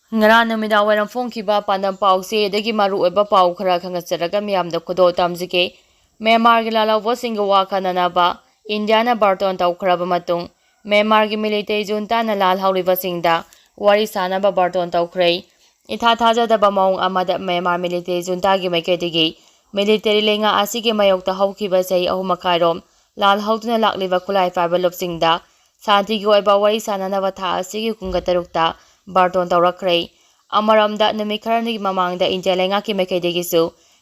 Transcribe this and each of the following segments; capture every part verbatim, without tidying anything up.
ꯉꯔꯥꯡ ꯅꯨꯃꯤꯗꯥꯡ ꯋꯥꯏꯔꯝ ꯐꯣꯡꯈꯤꯕ ꯄꯥꯟꯗꯝ ꯄꯥꯎꯆꯦꯗꯒꯤ ꯃꯔꯨꯑꯣꯏꯕ ꯄꯥꯎ ꯈꯔ ꯈꯪꯒꯠꯆꯔꯒ ꯃꯤꯌꯥꯝꯗ ꯈꯨꯗꯣꯜ ꯇꯝꯖꯒꯦ꯫ ꯃ꯭ꯌꯥꯟꯃꯥꯔꯒꯤ ꯂꯥꯜꯍꯧꯕꯁꯤꯡꯒ ꯋꯥ ꯈꯟꯅꯅꯕ ꯏꯟꯗꯤꯌꯥꯅ ꯕꯥꯔꯇꯣꯟ ꯇꯧꯈ꯭ꯔꯕ ꯃꯇꯨꯡ, ꯃ꯭ꯌꯥꯟꯃꯥꯔꯒꯤ ꯃꯤꯂꯤꯇꯦꯔꯤ ꯖꯨꯟꯇꯥꯅ ꯂꯥꯜꯍꯧꯔꯤꯕꯁꯤꯡꯗ ꯋꯥꯔꯤ ꯁꯥꯅꯕ ꯕꯥꯔꯇꯣꯟ ꯇꯧꯈ꯭ꯔꯦ꯫ ꯏꯊꯥ ꯊꯥꯖꯗꯕ ꯃꯑꯣꯡ ꯑꯃꯗ ꯃ꯭ꯌꯥꯟꯃꯥꯔ ꯃꯤꯂꯤꯇꯦꯔꯤ ꯖꯨꯟꯇꯥꯒꯤ ꯃꯥꯏꯀꯩꯗꯒꯤ ꯃꯤꯂꯤꯇꯦꯔꯤ ꯂꯩꯉꯥꯛ ꯑꯁꯤꯒꯤ ꯃꯥꯌꯣꯛꯇ ꯍꯧꯈꯤꯕ ꯆꯍꯤ ꯑꯍꯨꯝ ꯃꯈꯥꯏꯔꯣꯝ ꯂꯥꯜꯍꯧꯗꯨꯅ ꯂꯥꯛꯂꯤꯕ ꯈꯨꯠꯂꯥꯏ ꯄꯥꯏꯕ ꯂꯨꯞꯁꯤꯡꯗ ꯁꯥꯟꯇꯤꯒꯤ ꯑꯣꯏꯕ ꯋꯥꯔꯤ ꯁꯥꯅꯅꯕ ꯊꯥ ꯑꯁꯤꯒꯤ ꯀꯨꯟꯒ ꯇꯔꯨꯛꯇ ꯕꯥꯔꯇꯣꯟ ꯇꯧꯔꯛꯈ꯭ꯔꯦ꯫ ꯑꯃꯔꯣꯝꯗ, ꯅꯨꯃꯤꯠ ꯈꯔꯅꯤꯒꯤ ꯃꯃꯥꯡꯗ ꯏꯟꯗꯤꯌꯥ ꯂꯩꯉꯥꯛꯀꯤ ꯃꯥꯏꯀꯩꯗꯒꯤꯁꯨ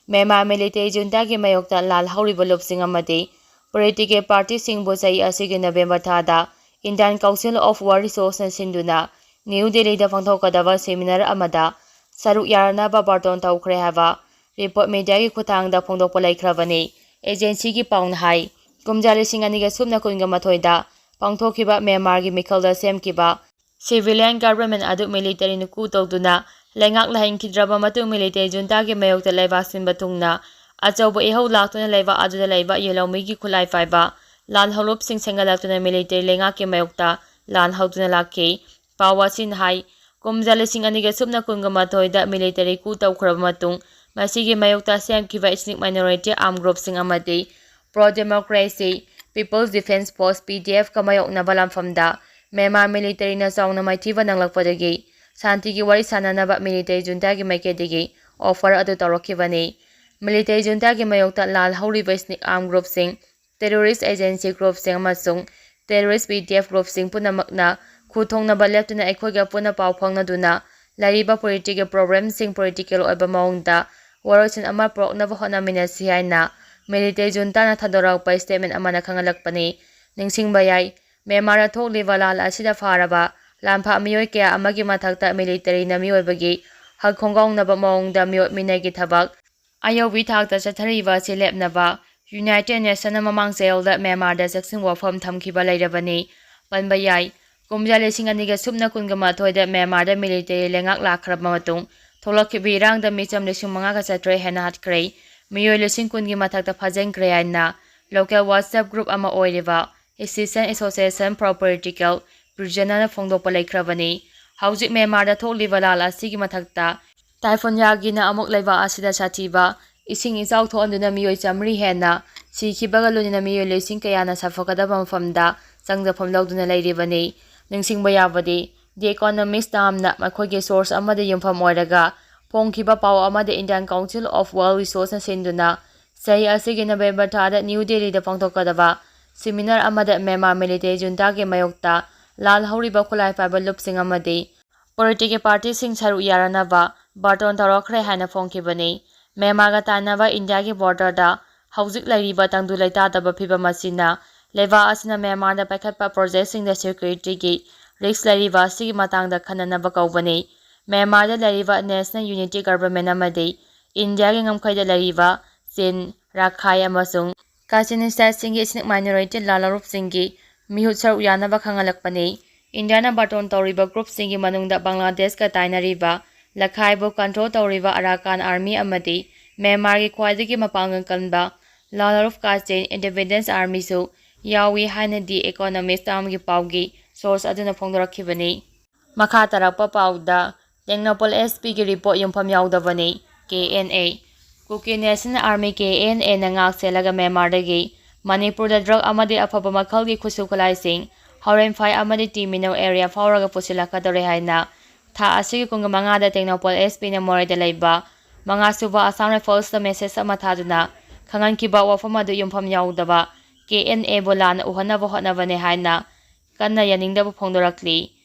ꯃ꯭ꯌꯥꯟꯃꯥꯔ ꯃꯤꯂꯤꯇꯦꯔꯤ ꯖꯨꯟꯇꯥꯒꯤ ꯃꯥꯌꯣꯛꯇ ꯂꯥꯜꯍꯧꯔꯤꯕ ꯂꯨꯞꯁꯤꯡ ꯑꯃꯗꯤ ꯄꯣꯂꯤꯇꯤꯀꯦꯜ ꯄꯥꯔꯇꯤꯁꯤꯡꯕꯨ ꯆꯍꯤ ꯑꯁꯤꯒꯤ ꯅꯕꯦꯝꯕꯔ ꯊꯥꯗ Indian Council of World Resource ꯅ ꯁꯤꯟꯗꯨꯅ ꯅ꯭ꯌꯨ ꯗꯦꯜꯂꯤꯗ ꯄꯥꯡꯊꯣꯛꯀꯗꯕ ꯁꯦꯃꯤꯅꯥꯔ ꯑꯃꯗ ꯁꯔꯨꯛ ꯌꯥꯅꯅꯕ ꯕꯥꯔꯇꯣꯟ ꯇꯧꯈ꯭ꯔꯦ ꯍꯥꯏꯕ ꯔꯤꯄꯣꯔꯠ ꯃꯤꯗꯤꯌꯥꯒꯤ ꯈꯨꯠꯊꯥꯡꯗ ꯐꯣꯡꯗꯣꯛꯄ ꯂꯩꯈ꯭ꯔꯕꯅꯤ꯫ ꯑꯦꯖꯦꯟꯁꯤꯒꯤ ꯄꯥꯎꯅ ꯍꯥꯏ, ꯀꯨꯝꯖꯥ ꯂꯤꯁꯤꯡ ꯑꯅꯤꯒ ꯁꯨꯞꯅ ꯀꯨꯟꯒ ꯃꯥꯊꯣꯏꯗ ꯄꯥꯡꯊꯣꯛꯈꯤꯕ ꯃ꯭ꯌꯥꯟꯃꯥꯔꯒꯤ ꯃꯤꯈꯜꯗ ꯁꯦꯝꯈꯤꯕ civilian government ꯑꯗꯨ ꯃꯤꯂꯤꯇꯦꯔꯤꯅ ꯀꯨ ꯇꯧꯗꯨꯅ ꯂꯩꯉꯥꯛ ꯂꯩꯍꯟꯈꯤꯗ꯭ꯔꯕ ꯃꯇꯨꯡ, ꯃꯤꯂꯤꯇꯦꯔꯤ ꯖꯨꯟꯇꯥꯒꯤ ꯃꯥꯌꯣꯛꯇ ꯂꯩꯕꯥꯛ ꯁꯤꯟꯕ ꯊꯨꯡꯅ ꯑꯆꯧꯕ ꯏꯍꯧ ꯂꯥꯛꯇꯨꯅ ꯂꯩꯕꯥꯛ ꯑꯗꯨꯗ ꯂꯩꯕ ꯌꯦꯜꯍꯧꯃꯤꯒꯤ ꯈꯨꯠꯂꯥꯏ ꯄꯥꯏꯕ ꯂꯥꯜꯍꯧꯂꯨꯞꯁꯤꯡ ꯁꯦꯝꯒꯠꯂꯛꯇꯨꯅ ꯃꯤꯂꯤꯇꯦꯔꯤ ꯂꯩꯉꯥꯛꯀꯤ ꯃꯥꯌꯣꯛꯇ ꯂꯥꯜꯍꯧꯗꯨꯅ ꯂꯥꯛꯈꯤ꯫ ꯄꯥꯎ ꯑꯁꯤꯅ ꯍꯥꯏ, ꯀꯨꯝꯖꯥ ꯂꯤꯁꯤꯡ ꯑꯅꯤꯒ ꯁꯨꯞꯅ ꯀꯨꯟꯒ ꯃꯥꯊꯣꯏꯗ ꯃꯤꯂꯤꯇꯦꯔꯤ ꯀꯨ ꯇꯧꯈ꯭ꯔꯕ ꯃꯇꯨꯡ, ꯃꯁꯤꯒꯤ ꯃꯥꯌꯣꯛꯇ ꯁꯦꯝꯈꯤꯕ ethnic minority armed groupꯁꯤꯡ ꯑꯃꯗꯤ Pro Democracy People's Defence Force, P D F ꯀ ꯃꯥꯌꯣꯛꯅꯕ ꯂꯥꯟꯐꯝꯗ ꯃ꯭ꯌꯥꯟꯃꯥꯔ ꯃꯤꯂꯤꯇꯦꯔꯤꯅ ꯆꯥꯎꯅ ꯃꯥꯏꯊꯤꯕ ꯅꯪꯂꯛꯄꯗꯒꯤ ꯁꯥꯟꯇꯤꯒꯤ ꯋꯥꯔꯤ ꯁꯥꯅꯅꯕ ꯃꯤꯂꯤꯇꯦꯔꯤ ꯖꯨꯟꯇꯥꯒꯤ ꯃꯥꯏꯀꯩꯗꯒꯤ offer ꯑꯗꯨ ꯇꯧꯔꯛꯈꯤꯕꯅꯤ꯫ ꯃꯤꯂꯤꯇꯦꯔꯤ ꯖꯨꯟꯇꯥꯒꯤ ꯃꯥꯌꯣꯛꯇ ꯂꯥꯜꯍꯧꯔꯤꯕ ethnic armed groupꯁꯤꯡ, terrorist agency groupꯁꯤꯡ ꯑꯃꯁꯨꯡ terrorist P D F groupꯁꯤꯡ ꯄꯨꯝꯅꯃꯛꯅ ꯈꯨ ꯊꯣꯡꯅꯕ ꯂꯦꯞꯇꯨꯅ ꯑꯩꯈꯣꯏꯒ ꯄꯨꯟꯅ ꯄꯥꯎ ꯐꯥꯎꯅꯗꯨꯅ ꯂꯩꯔꯤꯕ ꯄꯣꯂꯤꯇꯤꯀꯦꯜ ꯄ꯭ꯔꯣꯕ꯭ꯂꯦꯝꯁꯤꯡ ꯄꯣꯂꯤꯇꯤꯀꯦꯜ ꯑꯣꯏꯕ ꯃꯑꯣꯡꯗ ꯋꯥꯔꯣꯏꯁꯤꯟ ꯑꯃ ꯄꯨꯔꯛꯅꯕ ꯍꯣꯠꯅꯃꯤꯟꯅꯁꯤ ꯍꯥꯏꯅ ꯃꯤꯂꯤꯇꯦꯔꯤ ꯖꯨꯟꯇꯥꯅ ꯊꯥꯗꯣꯔꯛꯄ statement ꯑꯃꯅ ꯈꯪꯍꯜꯂꯛꯄꯅꯤ꯫ ꯅꯤꯡꯁꯤꯡꯕ ꯌꯥꯏ, ꯃ꯭ꯌꯥꯟꯃꯥꯔꯗ ꯊꯣꯛꯂꯤꯕ ꯂꯥꯜ ꯑꯁꯤꯗ ꯐꯥꯔꯕ ꯂꯥꯟꯐꯥ ꯃꯤꯑꯣꯏ ꯀꯌꯥ ꯑꯃꯒꯤ ꯃꯊꯛꯇ ꯃꯤꯂꯤꯇꯦꯔꯤꯅ ꯃꯤꯑꯣꯏꯕꯒꯤ ꯍꯛ ꯈꯣꯡꯒꯥꯎꯅꯕ ꯃꯑꯣꯡꯗ ꯃꯤꯑꯣꯠ ꯃꯤꯅꯩꯒꯤ ꯊꯕꯛ ꯑꯌꯧꯕꯤ ꯊꯥꯛꯇ ꯆꯠꯊꯔꯤꯕ ꯑꯁꯤ ꯂꯦꯞꯅꯕ ꯌꯨꯅꯥꯏꯇꯦꯗ ꯅꯦꯁꯟꯅ ꯃꯃꯥꯡ ꯆꯌꯣꯜꯗ ꯃ꯭ꯌꯥꯟꯃꯥꯔꯗ ꯆꯦꯛꯁꯤꯟ ꯋꯥꯐꯝ ꯊꯝꯈꯤꯕ ꯂꯩꯔꯕꯅꯤ꯫ ꯄꯟꯕ ꯌꯥꯏ, ꯀꯨꯝꯖꯥ ꯂꯤꯁꯤꯡ ꯑꯅꯤꯒ ꯁꯨꯞꯅ ꯀꯨꯟꯒ ꯃꯥꯊꯣꯏꯗ ꯃ꯭ꯌꯥꯟꯃꯥꯔꯗ ꯃꯤꯂꯤꯇꯦꯔꯤ ꯂꯩꯉꯥꯛ ꯂꯥꯛꯈ꯭ꯔꯕ ꯃꯇꯨꯡ ꯊꯣꯛꯂꯛꯈꯤꯕ ꯏꯔꯥꯡꯗ ꯃꯤꯆꯝ ꯂꯤꯁꯤꯡ ꯃꯉꯥꯒ ꯆꯥꯇ꯭ꯔꯦꯠ ꯍꯦꯟꯅ ꯍꯥꯠꯈ꯭ꯔꯦ꯫ ꯃꯤꯑꯣꯏ ꯂꯤꯁꯤꯡ ꯀꯨꯟꯒꯤ ꯃꯊꯛꯇ ꯐꯥꯖꯤꯟꯈ꯭ꯔꯦ ꯍꯥꯏꯅ local WhatsApp group ꯑꯃ ꯑꯣꯏꯔꯤꯕ Citizen Association for Political Prisoners ꯅ ꯐꯣꯡꯗꯣꯛꯄ ꯂꯩꯈ꯭ꯔꯕꯅꯤ꯫ ꯍꯧꯖꯤꯛ ꯃ꯭ꯌꯥꯟꯃꯥꯔꯗ ꯊꯣꯛꯂꯤꯕ ꯂꯥꯜ ꯑꯁꯤꯒꯤ ꯃꯊꯛꯇ ꯇꯥꯏꯐꯣꯟ ꯌꯥꯒꯤꯅ ꯑꯃꯨꯛ ꯂꯩꯕꯥꯛ ꯑꯁꯤꯗ ꯁꯥꯊꯤꯕ ꯏꯁꯤꯡ ꯏꯆꯥꯎ ꯊꯣꯛꯍꯟꯗꯨꯅ ꯃꯤꯑꯣꯏ ꯆꯥꯃꯔꯤ ꯍꯦꯟꯅ ꯁꯤꯈꯤꯕꯒ ꯂꯣꯏꯅꯅ ꯃꯤꯑꯣꯏ ꯂꯤꯁꯤꯡ ꯀꯌꯥꯅ ꯁꯥꯐꯒꯗꯕ ꯃꯐꯝꯗ ꯆꯪꯖꯐꯝ ꯂꯧꯗꯨꯅ ꯂꯩꯔꯤꯕꯅꯤ꯫ ꯅꯤꯡꯁꯤꯡꯕ ꯌꯥꯕꯗꯤ, The Economist ꯇꯥꯝꯅ ꯃꯈꯣꯏꯒꯤ ꯁꯣꯔꯁ ꯑꯃꯗ ꯌꯨꯝꯐꯝ ꯑꯣꯏꯔꯒ ꯐꯣꯡꯈꯤꯕ ꯄꯥꯎ ꯑꯃꯗ Indian Council of World Resource ꯅ ꯁꯤꯟꯗꯨꯅ ꯆꯍꯤ ꯑꯁꯤꯒꯤ ꯅꯕꯦꯝꯕꯔ ꯊꯥꯗ ꯅ꯭ꯌꯨ ꯗꯦꯜꯂꯤꯗ ꯄꯥꯡꯊꯣꯛꯀꯗꯕ ꯁꯤꯃꯤꯅꯥꯔ ꯑꯃꯗ ꯃ꯭ꯌꯥꯟꯃꯥꯔ ꯃꯤꯂꯤꯇꯦꯔꯤ ꯖꯨꯟꯇꯥꯒꯤ ꯃꯥꯌꯣꯛꯇ ꯂꯥꯜꯍꯧꯔꯤꯕ ꯈꯨꯠꯂꯥꯏ ꯄꯥꯏꯕ ꯂꯨꯞꯁꯤꯡ ꯑꯃꯗꯤ ꯄꯣꯂꯤꯇꯤꯀꯦꯜ ꯄꯥꯔꯇꯤꯁꯤꯡ ꯁꯔꯨꯛ ꯌꯥꯔꯅꯕ ꯕꯥꯔꯇꯣꯟ ꯇꯧꯔꯛꯈ꯭ꯔꯦ ꯍꯥꯏꯅ ꯐꯣꯡꯈꯤꯕꯅꯤ꯫ ꯃ꯭ꯌꯥꯟꯃꯥꯔꯒ ꯇꯥꯏꯅꯕ ꯏꯟꯗꯤꯌꯥꯒꯤ ꯕꯣꯔꯗꯔꯗ ꯍꯧꯖꯤꯛ ꯂꯩꯔꯤꯕ ꯇꯪꯗꯨ ꯂꯩꯇꯥꯗꯕ ꯐꯤꯕꯝ ꯑꯁꯤꯅ ꯂꯩꯕꯥꯛ ꯑꯁꯤꯅ ꯃ꯭ꯌꯥꯟꯃꯥꯔꯗ ꯄꯥꯏꯈꯠꯄ ꯄ꯭ꯔꯣꯖꯦꯛꯁꯤꯡꯗ ꯁꯦꯀ꯭ꯌꯨꯔꯤꯇꯤꯒꯤ ꯔꯤꯁ꯭ꯛ ꯂꯩꯔꯤꯕ ꯑꯁꯤꯒꯤ ꯃꯇꯥꯡꯗ ꯈꯟꯅꯅꯕ ꯀꯧꯕꯅꯤ꯫ ꯃ꯭ꯌꯥꯟꯃꯥꯔꯗ ꯂꯩꯔꯤꯕ ꯅꯦꯁꯅꯦꯜ ꯌꯨꯅꯤꯇꯤ ꯒꯚꯔꯟꯃꯦꯟꯠ ꯑꯃꯗꯤ ꯏꯟꯗꯤꯌꯥꯒꯤ ꯉꯝꯈꯩꯗ ꯂꯩꯔꯤꯕ ꯆꯤꯟ, ꯔꯥꯈꯥꯏ ꯑꯃꯁꯨꯡ ꯀꯥꯆꯤꯟ ꯁ꯭ꯇꯦꯠꯁꯤꯡꯒꯤ ꯏꯊꯅꯤꯛ ꯃꯥꯏꯅꯣꯔꯤꯇꯤ ꯂꯥꯜꯍꯧꯔꯨꯞꯁꯤꯡꯒꯤ ꯃꯤꯍꯨꯠ ꯁꯔꯨꯛ ꯌꯥꯅꯕ ꯈꯪꯍꯜꯂꯛꯄꯅꯤ꯫ ꯏꯟꯗꯤꯌꯥꯅ ꯕꯥꯔꯇꯣꯟ ꯇꯧꯔꯤꯕ ꯒ꯭ꯔꯨꯞꯁꯤꯡꯒꯤ ꯃꯅꯨꯡꯗ ꯕꯪꯒ꯭ꯂꯥꯗꯦꯁꯀ ꯇꯥꯏꯅꯔꯤꯕ ꯂꯈꯥꯏꯕꯨ ꯀꯟꯇ꯭ꯔꯣꯜ ꯇꯧꯔꯤꯕ ꯑꯔꯥꯀꯥꯟ ꯑꯥꯔꯃꯤ ꯑꯃꯗꯤ ꯃ꯭ꯌꯥꯟꯃꯥꯔꯒꯤ ꯈ꯭ꯋꯥꯏꯗꯒꯤ ꯃꯄꯥꯡꯒꯜ ꯀꯟꯕ ꯂꯥꯜꯍꯧꯔꯨꯞ ꯀꯥꯆꯤꯟ ꯏꯟꯗꯤꯄꯦꯟꯗꯦꯟꯁ ꯑꯥꯔꯃꯤꯁꯨ ꯌꯥꯎꯏ ꯍꯥꯏꯅ ꯗꯤ ꯏꯀꯣꯅꯣꯃꯤꯁ ꯇꯥꯝꯒꯤ ꯄꯥꯎꯒꯤ ꯁꯣꯔꯁ ꯑꯗꯨꯅ ꯐꯣꯡꯗꯣꯔꯛꯈꯤꯕꯅꯤ꯫ ꯃꯈꯥ ꯇꯥꯔꯛꯄ ꯄꯥꯎꯗ ꯇꯦꯡꯅꯧꯄꯜ ꯑꯦꯁ ꯄꯤꯒꯤ ꯔꯤꯄꯣꯔꯠ ꯌꯨꯝꯐꯝ ꯌꯥꯎꯗꯕꯅꯤ꯫ K N A. ꯀꯨꯀꯤ ꯅꯦꯁꯅꯦꯜ ꯑꯥꯔꯃꯤ, ꯀꯦ ꯑꯦꯟ ꯑꯦꯅ ꯉꯥꯛ ꯁꯦꯜꯂꯒ ꯃ꯭ꯌꯥꯟꯃꯥꯔꯗꯒꯤ ꯃꯅꯤꯄꯨꯔꯗ ꯗ꯭ꯔꯒ ꯑꯃꯗꯤ ꯑꯐꯕ ꯃꯈꯜꯒꯤ ꯈꯨꯠꯁꯨ ꯈꯨꯠꯂꯥꯏꯁꯤꯡ ꯍꯣꯔꯦꯟ ꯐꯥꯏ ꯑꯃꯗꯤ ꯇꯤ ꯃꯤꯅꯧ ꯑꯦꯔꯤꯌꯥ ꯐꯥꯎꯔꯒ ꯄꯨꯁꯤꯜꯂꯛꯀꯗꯧꯔꯦ ꯍꯥꯏꯅ ꯊꯥ ꯑꯁꯤꯒꯤ ꯀꯨꯟꯃꯉꯥꯗ ꯇꯦꯡꯅꯧꯄꯜ ꯑꯦꯁ ꯄꯤꯅ ꯃꯣꯔꯦꯗ ꯂꯩꯕ ꯃꯉꯥꯁꯨꯕ ꯑꯁꯥꯝ ꯔꯥꯏꯐꯜꯁꯇ ꯃꯦꯁꯦꯖ ꯑꯃ ꯊꯥꯗꯨꯅ ꯈꯪꯍꯟꯈꯤꯕ ꯋꯥꯐꯝ ꯑꯗꯨ ꯌꯨꯝꯐꯝ ꯌꯥꯎꯗꯕ ꯀꯦ ꯑꯦꯟ ꯑꯦꯕꯨ ꯂꯥꯟꯅ ꯎꯍꯟꯅꯕ ꯍꯣꯠꯅꯕꯅꯦ ꯍꯥꯏꯅ ꯀꯟꯅ ꯌꯥꯅꯤꯡꯗꯕ ꯐꯣꯡꯗꯣꯔꯛꯂꯤ꯫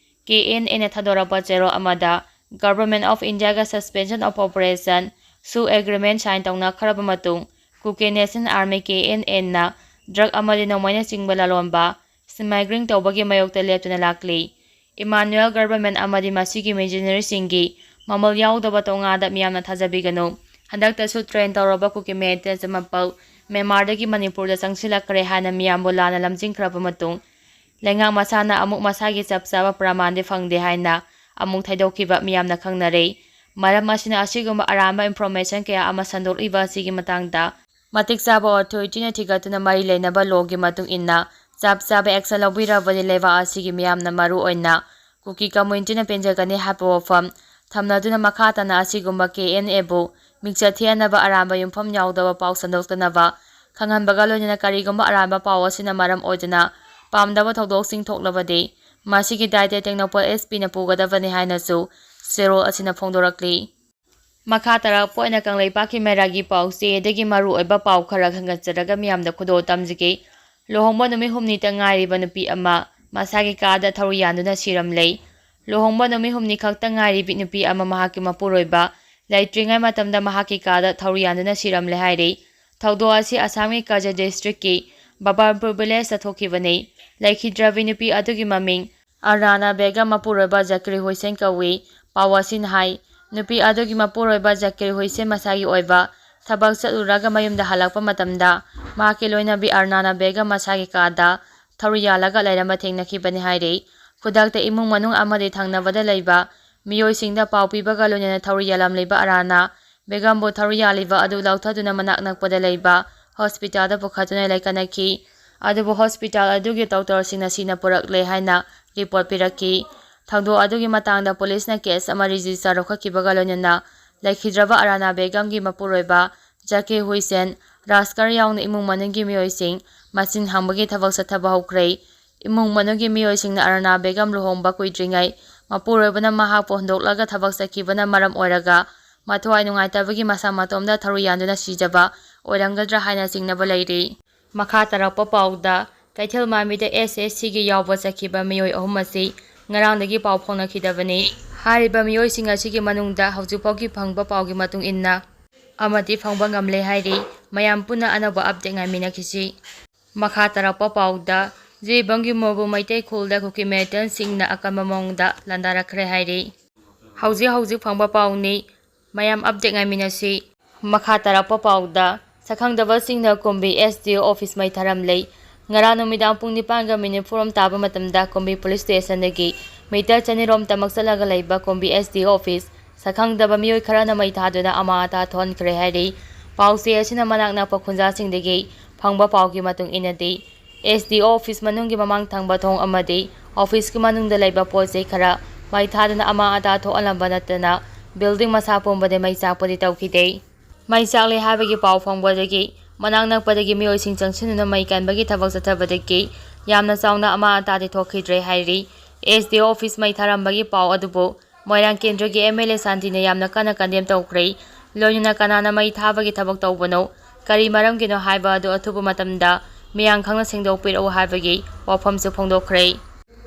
ꯀꯦ ꯑꯦꯟ ꯑꯦꯅ ꯊꯥꯗꯣꯔꯛꯄ ꯆꯦꯔꯣꯜ ꯑꯃꯗ Government of India ꯒ Suspension of Operation ꯁꯨ ꯑꯦꯒ꯭ꯔꯤꯃꯦꯟ ꯁꯥꯏꯟ ꯇꯧꯅꯈ꯭ꯔꯕ ꯃꯇꯨꯡ, ꯀꯨꯀꯤ ꯅꯦꯁꯅꯦꯜ ꯑꯥꯔꯃꯤ, ꯀꯦ ꯑꯦꯟ ꯑꯦꯅ ꯗ꯭ꯔꯒ ꯑꯃꯗꯤ ꯅꯣꯡꯃꯩꯅꯆꯤꯡꯕ ꯂꯂꯣꯟꯕ, ꯁ꯭ꯃꯒ꯭ꯂꯤꯡ ꯇꯧꯕꯒꯤ ꯃꯥꯌꯣꯛꯇ ꯂꯦꯞꯇꯨꯅ ꯂꯥꯛꯂꯤ꯫ ꯏꯃꯥꯅꯨꯑꯦꯜ ꯒꯚꯔꯟꯃꯦꯟꯠ ꯑꯃꯗꯤ ꯃꯁꯤꯒꯤ ꯃꯤꯁꯅꯔꯤꯁꯤꯡꯒꯤ ꯃꯃꯜ ꯌꯥꯎꯗꯕ ꯇꯣꯉꯥꯗ ꯃꯤꯌꯥꯝꯅ ꯊꯥꯖꯕꯤꯒꯅꯨ꯫ ꯍꯟꯗꯛꯇꯁꯨ ꯇ꯭ꯔꯦꯟ ꯇꯧꯔꯕ ꯀꯨꯀꯤ ꯃꯤꯂꯤꯇꯦꯟꯠ ꯆꯃꯥꯄꯜ ꯃ꯭ꯌꯥꯟꯃꯥꯔꯗꯒꯤ ꯃꯅꯤꯄꯨꯔꯗ ꯆꯪꯁꯤꯜꯂꯛꯈ꯭ꯔꯦ ꯍꯥꯏꯅ ꯃꯤꯌꯥꯝꯕꯨ ꯂꯥꯟꯅ ꯂꯝꯖꯤꯡꯈ꯭ꯔꯕ ꯃꯇꯨꯡ, ꯂꯩꯉꯥꯛ ꯃꯁꯥꯅ ꯑꯃꯨꯛ ꯃꯁꯥꯒꯤ ꯆꯞ ꯆꯥꯕ ꯄ꯭ꯔꯃꯥꯟꯗꯤ ꯐꯪꯗꯦ ꯍꯥꯏꯅ ꯑꯃꯨꯛ ꯊꯩꯗꯣꯛꯈꯤꯕ ꯃꯤꯌꯥꯝꯅ ꯈꯪꯅꯔꯦ꯫ ꯃꯔꯝ ꯑꯁꯤꯅ ꯑꯁꯤꯒꯨꯝꯕ ꯑꯔꯥꯟꯕ ꯏꯟꯐꯣꯔꯃꯦꯁꯟ ꯀꯌꯥ ꯑꯃ ꯁꯟꯗꯣꯛꯂꯤꯕ ꯑꯁꯤꯒꯤ ꯃꯇꯥꯡꯗ ꯃꯇꯤꯛ ꯆꯥꯕ ꯑꯣꯊꯣꯔꯤꯇꯤꯅ ꯊꯤꯒꯠꯇꯨꯅ ꯃꯔꯤ ꯂꯩꯅꯕ ꯂꯣꯒꯤ ꯃꯇꯨꯡ ꯏꯟꯅ ꯆꯞ ꯆꯥꯕ ꯑꯦꯛꯁꯟ ꯂꯧꯕꯤꯔꯕꯗꯤ ꯂꯩꯕꯥꯛ ꯑꯁꯤꯒꯤ ꯃꯤꯌꯥꯝꯅ ꯃꯔꯨ ꯑꯣꯏꯅ ꯀꯨꯀꯤ ꯀꯝꯃ꯭ꯌꯨꯅꯤꯇꯤꯅ ꯄꯦꯟꯖꯒꯅꯤ ꯍꯥꯏꯕ ꯋꯥꯐꯝ ꯊꯝꯅꯗꯨꯅ ꯃꯈꯥ ꯇꯥꯅ ꯑꯁꯤꯒꯨꯝꯕ ꯀꯦ ꯑꯦꯟ ꯑꯦꯕꯨ ꯃꯤꯡꯆꯠ ꯊꯤꯍꯟꯅꯕ ꯑꯔꯥꯟꯕ ꯌꯨꯝꯐꯝ ꯌꯥꯎꯗꯕ ꯄꯥꯎ ꯁꯟꯗꯣꯛꯇꯅꯕ ꯈꯪꯍꯟꯕꯒ ꯂꯣꯏꯅꯅ ꯀꯔꯤꯒꯨꯝꯕ ꯑꯔꯥꯟꯕ ꯄꯥꯎ ꯑꯁꯤꯅ ꯃꯔꯝ ꯑꯣꯏꯗꯨꯅ ꯄꯥꯝꯗꯕ ꯊꯧꯗꯣꯛꯁꯤꯡ ꯊꯣꯛꯂꯕꯗꯤ ꯃꯁꯤꯒꯤ ꯗꯥꯏꯇ ꯇꯦꯡꯅꯧꯄꯜ ꯑꯦꯁ ꯄꯤꯅ ꯄꯨꯒꯗꯕꯅꯤ ꯍꯥꯏꯅꯁꯨ ꯆꯦꯔꯣꯜ ꯑꯁꯤꯅ ꯐꯣꯡꯗꯣꯔꯛꯂꯤ꯫ ꯃꯈꯥ ꯇꯥꯔꯛꯄ ꯑꯣꯏꯅ ꯀꯪꯂꯩꯄꯥꯛꯀꯤ ꯃꯩꯔꯥꯒꯤ ꯄꯥꯎꯆꯦꯗꯒꯤ ꯃꯔꯨꯑꯣꯏꯕ ꯄꯥꯎ ꯈꯔ ꯈꯟꯒꯠꯆꯔꯒ ꯃꯤꯌꯥꯝꯗ ꯈꯨꯗꯣꯜ ꯇꯝꯖꯒꯦ꯫ ꯂꯨꯍꯣꯡꯕ ꯅꯨꯃꯤꯠ ꯍꯨꯝꯅꯤꯇ ꯉꯥꯏꯔꯤꯕ ꯅꯨꯄꯤ ꯑꯃ ꯃꯁꯥꯒꯤ ꯀꯥꯗ ꯊꯧꯔꯤ ꯌꯥꯟꯗꯨꯅ ꯁꯤꯔꯝꯂꯦ꯫ ꯂꯨꯍꯣꯡꯕ ꯅꯨꯃꯤꯠ ꯍꯨꯝꯅꯤ ꯈꯛꯇ ꯉꯥꯏꯔꯤꯕꯤ ꯅꯨꯄꯤ ꯑꯃ ꯃꯍꯥꯛꯀꯤ ꯃꯄꯨꯔꯣꯏꯕ ꯂꯩꯇ꯭ꯔꯤꯉꯩ ꯃꯇꯝꯗ ꯃꯍꯥꯛꯀꯤ ꯀꯥꯗ ꯊꯧꯔꯤ ꯌꯥꯟꯗꯨꯅ ꯁꯤꯔꯝꯂꯦ ꯍꯥꯏꯔꯤ꯫ ꯊꯧꯗꯣꯛ ꯑꯁꯤ ꯑꯁꯥꯝꯒꯤ ꯀꯖ ꯗꯤꯁꯇ꯭ꯔꯤꯛꯀꯤ ꯕꯕꯥꯟꯄꯨꯔ ꯚꯤꯂꯦꯖꯇ ꯊꯣꯛꯈꯤꯕꯅꯤ꯫ ꯂꯩꯈꯤꯗ꯭ꯔꯕꯤ ꯅꯨꯄꯤ ꯑꯗꯨꯒꯤ ꯃꯃꯤꯡ ꯑꯔꯅꯥꯅ ꯕꯦꯒꯝ, ꯃꯄꯨꯔꯣꯏꯕ ꯖꯀꯤꯔ ꯍꯨꯏꯁꯦꯟ ꯀꯧꯏ꯫ ꯄꯥꯎ ꯑꯁꯤꯅ ꯍꯥꯏ, ꯅꯨꯄꯤ ꯑꯗꯨꯒꯤ ꯃꯄꯨꯔꯣꯏꯕ ꯖꯀꯤꯔ ꯍꯨꯏꯁꯦꯟ ꯃꯁꯥꯒꯤ ꯑꯣꯏꯕ ꯊꯕꯛ ꯆꯠꯂꯨꯔꯒ ꯃꯌꯨꯝꯗ ꯍꯜꯂꯛꯄ ꯃꯇꯝꯗ ꯃꯍꯥꯛꯀꯤ ꯂꯣꯏꯅꯕꯤ ꯑꯔꯅꯥꯅ ꯕꯦꯒꯝ ꯃꯁꯥꯒꯤ ꯀꯥꯗ ꯊꯧꯔꯤ ꯌꯥꯜꯂꯒ ꯂꯩꯔꯝꯕ ꯊꯦꯡꯅꯈꯤꯕꯅꯤ ꯍꯥꯏꯔꯤ꯫ ꯈꯨꯗꯛꯇ ꯏꯃꯨꯡ ꯃꯅꯨꯡ ꯑꯃꯗꯤ ꯊꯪꯅꯕꯗ ꯂꯩꯕ ꯃꯤꯑꯣꯏꯁꯤꯡꯗ ꯄꯥꯎ ꯄꯤꯕꯒ ꯂꯣꯏꯅꯅ ꯊꯧꯔꯤ ꯌꯥꯜꯂꯝꯂꯤꯕ ꯑꯔꯥꯅ ꯕꯦꯒꯝꯕꯨ ꯊꯧꯔꯤ ꯌꯥꯜꯂꯤꯕ ꯑꯗꯨ ꯂꯧꯊꯗꯨꯅ ꯃꯅꯥꯛ ꯅꯛꯄꯗ ꯂꯩꯕ ꯍꯣꯁꯄꯤꯇꯥꯜꯗ ꯄꯨꯈꯠꯇꯨꯅ ꯂꯩꯈꯠꯅꯈꯤ꯫ ꯑꯗꯨꯕꯨ ꯍꯣꯁꯄꯤꯇꯥꯜ ꯑꯗꯨꯒꯤ ꯗꯣꯛꯇꯔꯁꯤꯡꯅ ꯁꯤꯅ ꯄꯨꯔꯛꯂꯦ ꯍꯥꯏꯅ ꯔꯤꯄꯣꯔꯠ ꯄꯤꯔꯛꯈꯤ꯫ ꯊꯧꯗꯣꯛ ꯑꯗꯨꯒꯤ ꯃꯇꯥꯡꯗ ꯄꯨꯂꯤꯁꯅ ꯀꯦꯁ ꯑꯃ ꯔꯦꯖꯤꯁꯇꯔ ꯂꯧꯈꯠꯈꯤꯕꯒ ꯂꯣꯏꯅꯅ ꯂꯩꯈꯤꯗ꯭ꯔꯕ ꯑꯔꯥꯅꯥ ꯕꯦꯒꯝꯒꯤ ꯃꯄꯨꯔꯣꯏꯕ ꯖꯀꯤꯔ ꯍꯨꯏꯁꯦꯟ, ꯔꯥꯖꯀꯔ ꯌꯥꯎꯅ ꯏꯃꯨꯡ ꯃꯅꯨꯡꯒꯤ ꯃꯤꯑꯣꯏꯁꯤꯡ ꯃꯁꯤꯡ ꯍꯪꯕꯒꯤ ꯊꯕꯛ ꯆꯠꯊꯕ ꯍꯧꯈ꯭ꯔꯦ꯫ ꯏꯃꯨꯡ ꯃꯅꯨꯡꯒꯤ ꯃꯤꯑꯣꯏꯁꯤꯡꯅ ꯑꯔꯅꯥ ꯕꯦꯒꯝ ꯂꯨꯍꯣꯡꯕ ꯀꯨꯏꯗ꯭ꯔꯤꯉꯩ ꯃꯄꯨꯔꯣꯏꯕꯅ ꯃꯍꯥꯛꯄꯨ ꯍꯨꯟꯗꯣꯛꯂꯒ ꯊꯕꯛ ꯆꯠꯈꯤꯕꯅ ꯃꯔꯝ ꯑꯣꯏꯔꯒ ꯃꯊ꯭ꯋꯥꯏ ꯅꯨꯡꯉꯥꯏꯇꯕꯒꯤ ꯃꯁꯥ ꯃꯇꯣꯝꯗ ꯊꯧꯔꯤ ꯌꯥꯟꯗꯨꯅ ꯁꯤꯖꯕ ꯑꯣꯏꯔꯝꯒꯗ꯭ꯔꯥ ꯍꯥꯏꯅ ꯆꯤꯡꯅꯕ ꯂꯩꯔꯤ꯫ ꯃꯈꯥ ꯇꯥꯔꯛꯄ ꯄꯥꯎꯗ, ꯀꯩꯊꯦꯜ ꯃꯥꯟꯕꯤꯗ ꯑꯦꯁ ꯑꯦꯁ ꯁꯤꯒꯤ ꯌꯥꯎꯕ ꯆꯠꯈꯤꯕ ꯃꯤꯑꯣꯏ ꯑꯍꯨꯝ ꯑꯁꯤ ꯉꯔꯥꯡꯗꯒꯤ ꯄꯥꯎ ꯐꯥꯎꯅꯈꯤꯗꯕꯅꯤ꯫ ꯍꯥꯏꯔꯤꯕ ꯃꯤꯑꯣꯏꯁꯤꯡ ꯑꯁꯤꯒꯤ ꯃꯅꯨꯡꯗ ꯍꯧꯖꯤꯛꯐꯥꯎꯒꯤ ꯐꯪꯕ ꯄꯥꯎꯒꯤ ꯃꯇꯨꯡ ꯏꯟꯅ ꯑꯃꯗꯤ ꯐꯪꯕ ꯉꯝꯂꯦ ꯍꯥꯏꯔꯤ꯫ ꯃꯌꯥꯝ ꯄꯨꯟꯅ ꯑꯅꯧꯕ ꯑꯞꯗꯦꯠ ꯉꯥꯏꯃꯤꯟꯅꯈꯤꯁꯤ꯫ ꯃꯈꯥ ꯇꯥꯔꯛꯄ ꯄꯥꯎꯗ, ꯖꯤꯔꯤꯕꯥꯝꯒꯤ ꯃꯣꯕꯨ ꯃꯩꯇꯩ ꯈꯨꯜꯗ ꯀꯨꯀꯤ ꯃꯤꯂꯤꯇꯦꯟꯁꯤꯡꯅ ꯑꯀꯟꯕ ꯃꯑꯣꯡꯗ ꯂꯥꯟꯗꯥꯔꯛꯈ꯭ꯔꯦ ꯍꯥꯏꯔꯤ꯫ ꯍꯧꯖꯤꯛ ꯍꯧꯖꯤꯛ ꯐꯪꯕ ꯄꯥꯎꯅꯤ꯫ ꯃꯌꯥꯝ ꯑꯞꯗꯦꯠ ꯉꯥꯏꯃꯤꯟꯅꯁꯤ꯫ ꯃꯈꯥ ꯇꯥꯔꯛꯄ ꯄꯥꯎꯗ, ꯁꯛꯈꯪꯗꯕꯁꯤꯡꯅ ꯀꯨꯝꯕꯤ ꯑꯦꯁ ꯗꯤ ꯑꯣ ꯑꯣꯐꯤꯁ ꯃꯩ ꯊꯥꯔꯝꯂꯦ꯫ ꯉꯔꯥꯡ ꯅꯨꯃꯤꯗꯥꯡ ꯄꯨꯡ ꯅꯤꯄꯥꯟꯒ ꯃꯤꯅꯤꯠ ꯐꯣꯔ ꯔꯣꯝ ꯇꯥꯕ ꯃꯇꯝꯗ ꯀꯨꯝꯕꯤ ꯄꯨꯂꯤꯁ ꯁ꯭ꯇꯦꯁꯟꯗꯒꯤ ꯃꯤꯇꯔ ꯆꯅꯤ ꯔꯣꯝꯇꯃꯛ ꯆꯠꯂꯒ ꯂꯩꯕ ꯀꯨꯝꯕꯤ ꯑꯦꯁ ꯗꯤ ꯑꯣ ꯑꯣꯐꯤꯁ ꯁꯛꯈꯪꯗꯕ ꯃꯤꯑꯣꯏ ꯈꯔꯅ ꯃꯩ ꯊꯥꯗꯨꯅ ꯑꯃꯥꯡ ꯑꯇꯥ ꯊꯣꯛꯍꯟꯈ꯭ꯔꯦ ꯍꯥꯏꯔꯤ꯫ ꯄꯥꯎꯆꯦ ꯑꯁꯤꯅ ꯃꯅꯥꯛ ꯅꯛꯄ ꯈꯨꯟꯖꯥꯁꯤꯡꯗꯒꯤ ꯐꯪꯕ ꯄꯥꯎꯒꯤ ꯃꯇꯨꯡ ꯏꯟꯅꯗꯤ, ꯑꯦꯁ ꯗꯤ ꯑꯣ ꯑꯣꯐꯤꯁ ꯃꯅꯨꯡꯒꯤ ꯃꯃꯥꯡ ꯊꯪꯕ ꯊꯣꯡ ꯑꯃꯗꯤ ꯑꯣꯐꯤꯁꯀꯤ ꯃꯅꯨꯡꯗ ꯂꯩꯕ ꯄꯣꯠ ꯆꯩ ꯈꯔ ꯃꯩ ꯊꯥꯗꯨꯅ ꯑꯃꯥꯡ ꯑꯇꯥ ꯊꯣꯛꯍꯜꯂꯝꯕ ꯅꯠꯇꯅ building ꯃꯁꯥ ꯄꯨꯝꯕꯗꯤ ꯃꯩ ꯆꯥꯛꯄꯗꯤ ꯇꯧꯈꯤꯗꯦ꯫ ꯃꯩ ꯆꯥꯛꯂꯦ ꯍꯥꯏꯕꯒꯤ ꯄꯥꯎ ꯐꯪꯕꯗꯒꯤ ꯃꯅꯥꯛ ꯅꯛꯄꯗꯒꯤ ꯃꯤꯑꯣꯏꯁꯤꯡ ꯆꯪꯁꯤꯟꯗꯨꯅ ꯃꯩ ꯀꯟꯕꯒꯤ ꯊꯕꯛ ꯆꯠꯊꯕꯗꯒꯤ ꯌꯥꯝꯅ ꯆꯥꯎꯅ ꯑꯃꯥꯡ ꯑꯇꯥꯗꯤ ꯊꯣꯛꯈꯤꯗ꯭ꯔꯦ ꯍꯥꯏꯔꯤ꯫ ꯑꯦꯁ ꯗꯤ ꯑꯣ ꯑꯣꯐꯤꯁ ꯃꯩ ꯊꯥꯔꯝꯕꯒꯤ ꯄꯥꯎ ꯑꯗꯨꯕꯨ ꯃꯣꯏꯔꯥꯡ ꯀꯦꯟꯗ꯭ꯔꯒꯤ ꯑꯦꯝ ꯑꯦꯜ ꯑꯦ ꯁꯥꯟꯇꯤꯅ ꯌꯥꯝꯅ ꯀꯟꯅ condemn ꯇꯧꯈ꯭ꯔꯦ꯫ ꯂꯣꯏꯅꯅ ꯀꯅꯥꯅ ꯃꯩ ꯊꯥꯕꯒꯤ ꯊꯕꯛ ꯇꯧꯕꯅꯣ, ꯀꯔꯤ ꯃꯔꯝꯒꯤꯅꯣ ꯍꯥꯏꯕ ꯑꯗꯨ ꯑꯊꯨꯕ ꯃꯇꯝꯗ ꯃꯤꯌꯥꯝ ꯈꯪꯅ ꯁꯦꯡꯗꯣꯛꯄꯤꯔꯛꯎ ꯍꯥꯏꯕꯒꯤ ꯋꯥꯐꯝꯁꯨ ꯐꯣꯡꯗꯣꯛꯈ꯭ꯔꯦ꯫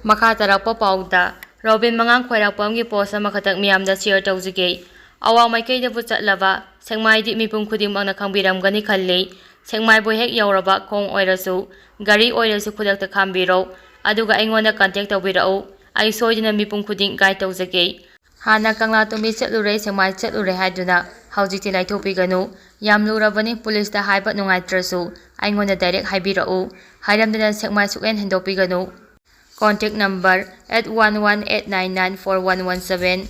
ꯃꯈꯥ ꯇꯥꯔꯛꯄ ꯄꯥꯎꯗ, ꯔꯣꯕꯤꯟ ꯃꯉꯥꯡ ꯈ꯭ꯋꯥꯏꯔꯥꯛꯄꯝꯒꯤ post ꯑꯃꯈꯛꯇꯪ ꯃꯤꯌꯥꯝꯗ share ꯇꯧꯖꯒꯦ꯫ ꯑꯋꯥꯡ ꯃꯥꯏꯀꯩꯗꯕꯨ ꯆꯠꯂꯕ ꯁꯦꯛꯃꯥꯏꯗꯤ ꯃꯤꯄꯨꯝ ꯈꯨꯗꯤꯡꯃꯛꯅ ꯈꯪꯕꯤꯔꯝꯒꯅꯤ ꯈꯜꯂꯤ꯫ ꯁꯦꯛꯃꯥꯏꯕꯨ ꯍꯦꯛ ꯌꯧꯔꯕ ꯈꯣꯡ ꯑꯣꯏꯔꯁꯨ, ꯒꯥꯔꯤ ꯑꯣꯏꯔꯁꯨ ꯈꯨꯗꯛꯇ ꯈꯥꯝꯕꯤꯔꯣ, ꯑꯗꯨꯒ ꯑꯩꯉꯣꯟꯗ contact ꯇꯧꯕꯤꯔꯛꯎ꯫ ꯑꯩ ꯁꯣꯏꯗꯅ ꯃꯤꯄꯨꯝ ꯈꯨꯗꯤꯡ guide ꯇꯧꯖꯒꯦ꯫ ꯍꯥꯟꯅ ꯀꯪꯂꯥꯇꯣꯡꯕꯤ ꯆꯠꯂꯨꯔꯦ, ꯁꯦꯛꯃꯥꯏ ꯆꯠꯂꯨꯔꯦ ꯍꯥꯏꯗꯨꯅ ꯍꯧꯖꯤꯛꯇꯤ ꯂꯥꯏꯊꯣꯛꯄꯤꯒꯅꯨ꯫ ꯌꯥꯝ ꯂꯨꯔꯕꯅꯤ, ꯄꯨꯂꯤꯁꯇ ꯍꯥꯏꯕ ꯅꯨꯡꯉꯥꯏꯇ꯭ꯔꯁꯨ ꯑꯩꯉꯣꯟꯗ direct ꯍꯥꯏꯕꯤꯔꯛꯎ꯫ ꯍꯥꯏꯔꯝꯗꯅ ꯁꯦꯛꯃꯥꯏ ꯁꯨꯛꯍꯦꯟ ꯍꯦꯟꯗꯣꯛꯄꯤꯒꯅꯨ꯫ Contact number eight one one eight nine nine four one one seven꯫